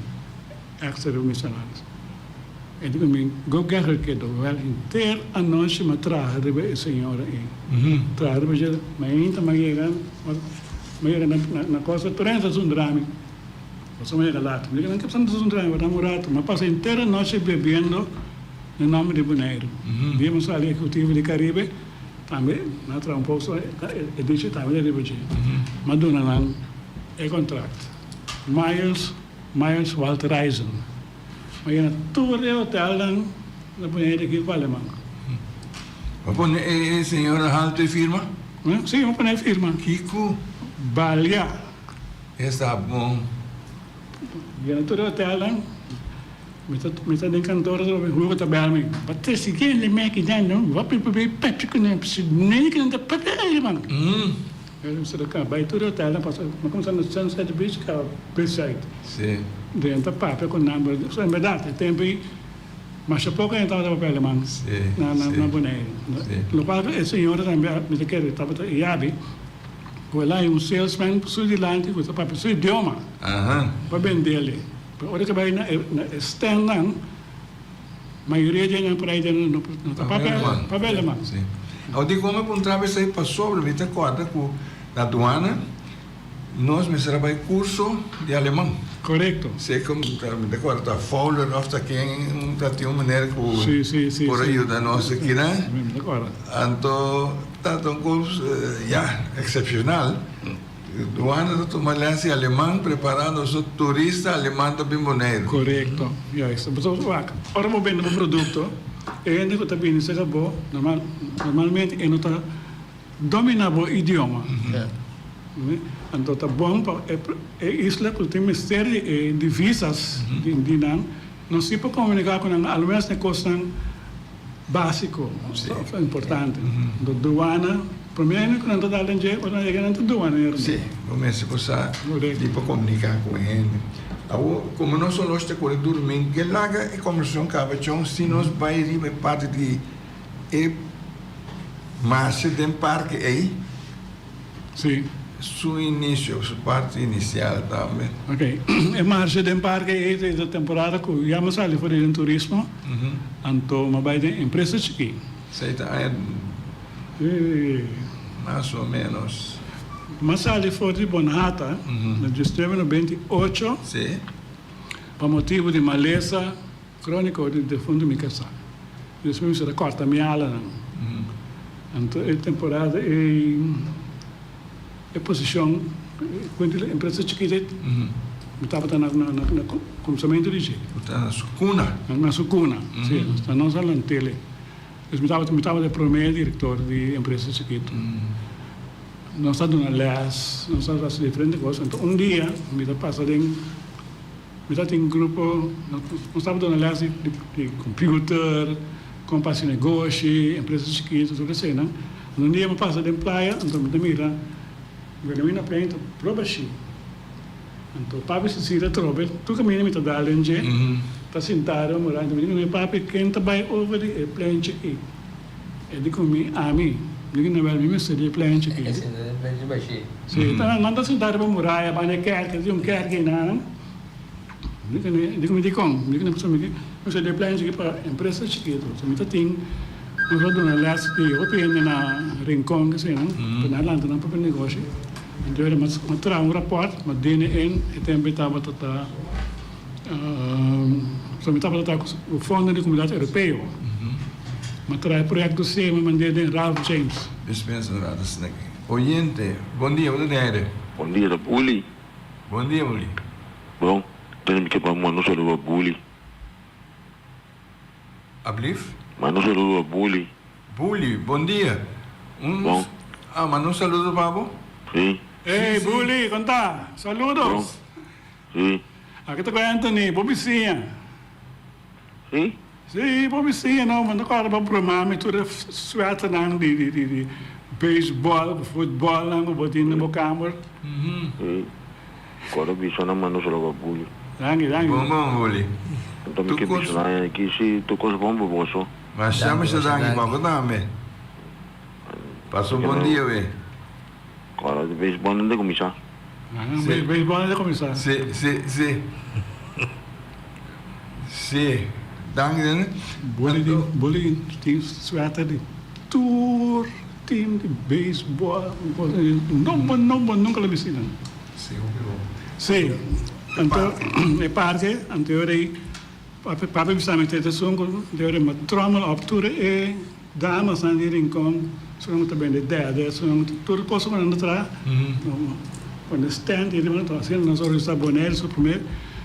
èkstra riba mi salaris. E di ku mi, Go get her kiddo. Wèl, henter anochi mi a traha riba e señora ei. Traha riba dje, mainta mi a yega, mi a yega na kosta, tur hende ta zundra mi. Pasobra mi a yega lat. Mi di ku nan, Ke ta zundra mi? Wardami un ratu. Mi a pasa henter anochi bebiendo den nòmber di Boneiru. Dia mi sali ehekutivo di Karibe, tambe mi a traha un poco, e dicho tambe ta riba dje. Mi a duna nan e kontrakt. Miles, Miles Walter Reisen. Ma yena tur e hotelnan na Bonaire aki ku aleman. Bo pone e señora haltu e firma? Si, bo pone e firma. Kiko? Balia. Esta bon. Yena tur e hotelnan. Mi ta mi ta den kantor atrobe, Hugo ta bel mi. Bo ta sigui e meki den no? Bo pi pechi ku nan, neni ku nan ta papia aleman. Mi ta bai tur e hotelnan pasobra mi a kuminsá na Sunset Beach kaba Beachside. Sí. Den ta papia ku nan, pero en bèrdat e tempu ei masha poko hende tabata papia aleman na na Boneiru. Lokual ku e señora tambe mi ta kere tabata e yabi ku el a haña un salesman su dilanti ku ta papia su idioma pa bendel. Pero ora ku e bai na e standnan. Mayoria di nan por ahí den no no ta papia papia aleman. Sí. Awor dikon mi puntra bo esei pasobra mi ta kòrda ku na duana nos mester a bai kurso di aleman. Korekto. Seko mi ta mi ta kòrda ta Fowler òf ta ken un ta tin un meneer ku Sí, sí, sí, por a sí. yuda nos aki nan. Mi ta kòrda. Anto ta ta un kos ya eksepshonal. Duana ta tuma les di aleman preparando su turista aleman ta bin Boneiru. Korekto, juist. Pasobra wak, ora bo bende bo produkto, e hende ku ta bini serka bo, normal, normalmente e no ta domina bo idioma. Anto ta bon pa e e isla ku tin mester di e divisas di nan, nos si por komunika ku nan almens na e kosnan Básiko, òf importante. Anto duana, promé hende ku nan ta dal den dje, ora nan yega nan ta duanero. Sí, bo mester por sa di por komuniká ku e hende. Awor, komo nos olosh ta kore durmi, ke laga e kombersashon kaba chon si nos bai riba e parti di e marshe den parke ei? Sí. Su inicio, su parti inicial tambe. Ok. E marcha den parke ei ta e temporada ku ya mi sali for di den turismo, anto mi a bai den empresa chikí. Esei ta aña mas o menos. Mi a sali for di Bonhata na diesnuebe nobenta i ocho. Sí. Pa motibu di malesa. Crónico di defunto mi casá. Despues mi sera corta mi alanan. Anto e temporada ei e posicion cu e empresa chikito ei mi tabata na na na cuminsamentu di dje. Bo ta na su cuna. Na su cuna, si. Nos a lant'el. Dus mi tabata mi tabata e prome director di empresa chikito. Nos ta duna les, nos ta haci diferente cos. Anto un dia mi ta pasa den. Mi ta tin grupo, nos tabata duna les di computer, con pa haci negoshi, empresa chikito, tur eseinan. Anto un dia mi pasa den playa, anto mi ta mira Wilhelmina Plein ta proba shi. Anto papi Cecilia atrobe, tur caminda mi ta dal den dje, ta sinta riba muraya. Anto mi di cu papi, ken ta bay over di e plenchi aki? E di cu mi, ami. Mi di cu Noel, mi mester di e plenchi aki. Si, nan ta sinta riba muraya, banda e kerk, tin un kerk einan. Mi di ku mi dikon? Mi di ku pasobra mi mester di e plein chikito pa empresa chikito. So mi ta tin nos a duna les di hopi hende na Rincon asina pa nan lanta nan propio negoshi. Anto mi a traha un raport, mi a dene en e tempo ei tabata ta so mi tabata traha ku fondo di Komunidat Europeo. Mi a traha e proyekto si mi a mand'é den Ralph James. Dispensa un rato asina aki. Oyente, bon dia, bo ta den aire? Bon dia, ta Uli. Bon dia Uli. Bon, tene mi ke pa manda un saludo a Buli. Ablief? Manda un saludo a Buli. Buli, bon dia. Un Bon. Ah, manda un saludo pa bo? Si. Ey, Buli, kon ta? Saludos. Bon. Si. Aki ta ku Anthony, bo bisiña. Si? Si, bo bisiña no, mi ta kòrda bo broma mi tur e sweaternan di di di di beisbòl ku futbòlnan ku bo tin den bo kamber. Si, kòrda bisa nan manda solo pa Buli. Danki, danki. Bon bon Buli. Anto mi ke bisa nan aki si tur kos bon pa boso. Masha masha danki pa bo tambe. Pasa un bon dia we. Kòrda di beisbòl nan ta kuminsá. Si, beisbòl nan ta kuminsá. Si, si, si. Si. Danki Dene. Boli di, boli tin suèter di tur tim di beisbòl. Nobo, nobo, nunka lo bisti nan. Si, hopi bon. Si. Anto, e parke, anto e ora ei, papi, papi bisa mi te esun ku, e ora ei mi a tròmel òp tur e. Damasnan di Rincon, esun ku ta bende dèdè, esun ku tur kos ku nan ta traha, pone stand i riba nan traha. Asina nos a organisa Bonaire su prome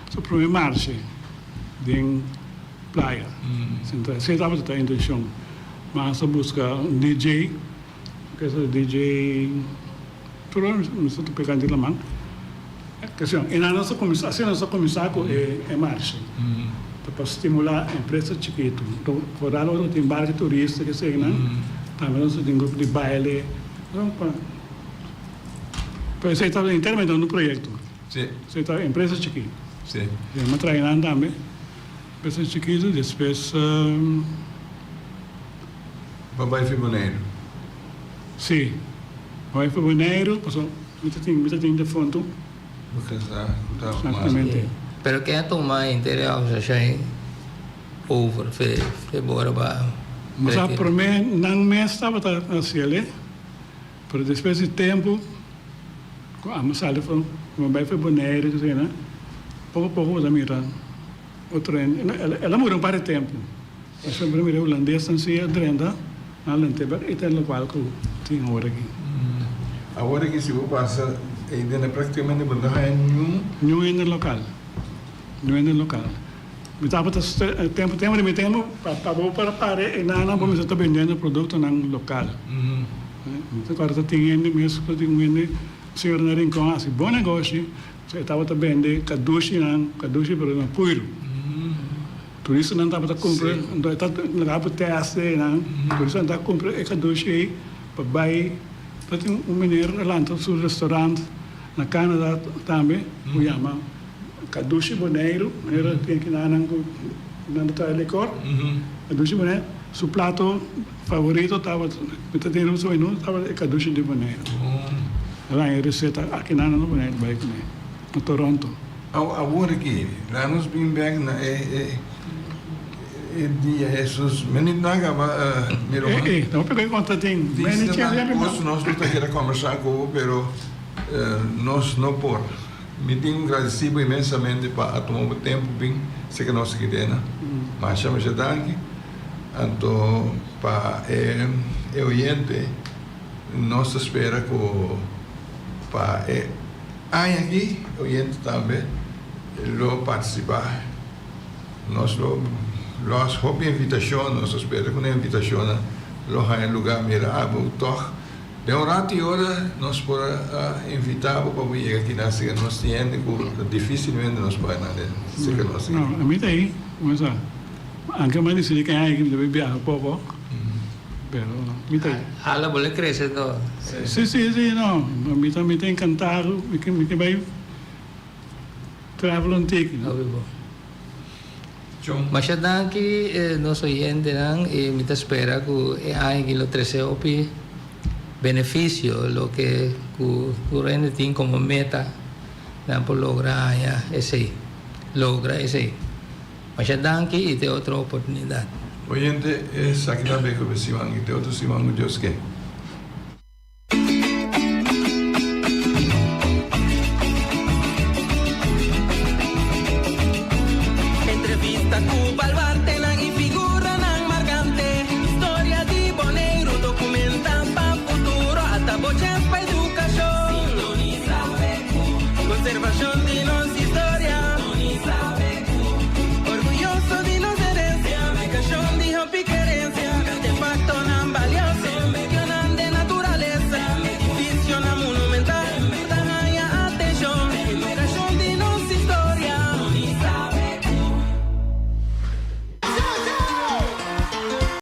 su prome marshe den playa. Esei tabata ta intenshon. Mas a buska un DJ, kesa DJ tur ora nos ta pega di laman. Kestion, i nan nos a kuminsá, asina nos a kuminsá ku e marshe. Ta pa stimulá empresa chikitu. Foral ora ku tin barku turista ke eseinan, tambe nos a tin grupo di baile. Pero esei tabata enteramente un proyekto. Esei ta empresa chikitu. Mi a trae nan tambe, empresa chikitu, despues. Bo bai fi Boneiru? Si, bo bai fi Boneiru, pasobra mi ta tin, mi ta tin defuntu. Bo kasa ku ta mas. Exactamente. Pero ken a tuma inter e organisashon ei? over fe fe ora ba Bo sa retira. prome nan mes tabata haciel pero despues di tempo cu amo sali for cu mi bay for Bonaire cu asina poco poco bo ta mira otro hende el a muri un par di tempo pasobra bo ta mira hulandesnan si a drenta nan a lant'e bek y ta locual cu tin awor aki. Awor aki si bo pasa eyden practicamente bo no ta haya niun. Niun hende local. Niun hende local. Mi tabata tempo tempo di mi tempo pa bo por a para e nana bo mester ta bendiendo productonan local. Mi ta acorda ta tin hende mes cu tin un hende señor na Rincon a haci bon negoshi, e tabata bende cadushinan, cadushi pero na puiru. Turistanan tabata cumpra, anto e ta laga bo test einan, turistanan ta cumpra e cadushi ei pa bay, ta tin un meneer a lanta su restaurant na Canada tambe cu yama Kadushi Boneiru, manera tin kinanan ku nan ta traha likor. Kadushi Boneiru, su plato favorito tabata, mi ta tin riba su menu, tabata e kadushi di Boneiru. El a haña e reseta aki nan na Boneiru bai kuné, na Toronto. Awor aki, laga nos bin bek na e e dia Hesus, mi nit na kaba mi ruman. E, e, ta hopi ku e konta tin. Tin tantu kos nos lo ta kere kombersá ku bo, pero nos no por. Mi tin un gradisibo inmensamente pa a tuma bo tempu bin seka nos aki dena. Masha masha danki. Anto pa e e oyente nos ta spera ku pa e aña aki e oyente tambe lo partisipa. Nos lo lo hasi hopi invitashon, nos ta spera ku nan invitashonnan lo haña luga. Mira abo tòg. Den un rato y ora nos por a invita bo pa bo yega aki nan siga nos tin hende cu dificilmente nos por nan den siga nos No, a mi ta ahi, como sa, anke mi a dicidi ke aña aki mi ta bay biaha poco, pero mi ta ahi. Hala bo le crece to. Si, si, si, no, mi ta mi ta encantado, mi ke mi ke bay travel un tiki. Hopi bo. Masha danki nos oyentenan y mi ta spera cu e aña aki lo trece hopi beneficio loke cu tur hende tin como meta nan por logra haña esey logra esey. Masha danki y te otro oportunidad. Oyente, esaki ta beko be siman y te otro siman cu Dios ke. Entrevista ku baluartenan i figuranan markante. Historia di Boneiru dokumentá pa futuro. Ata bo chèns pa edukashon. Sintonisa BQ. Konservashon.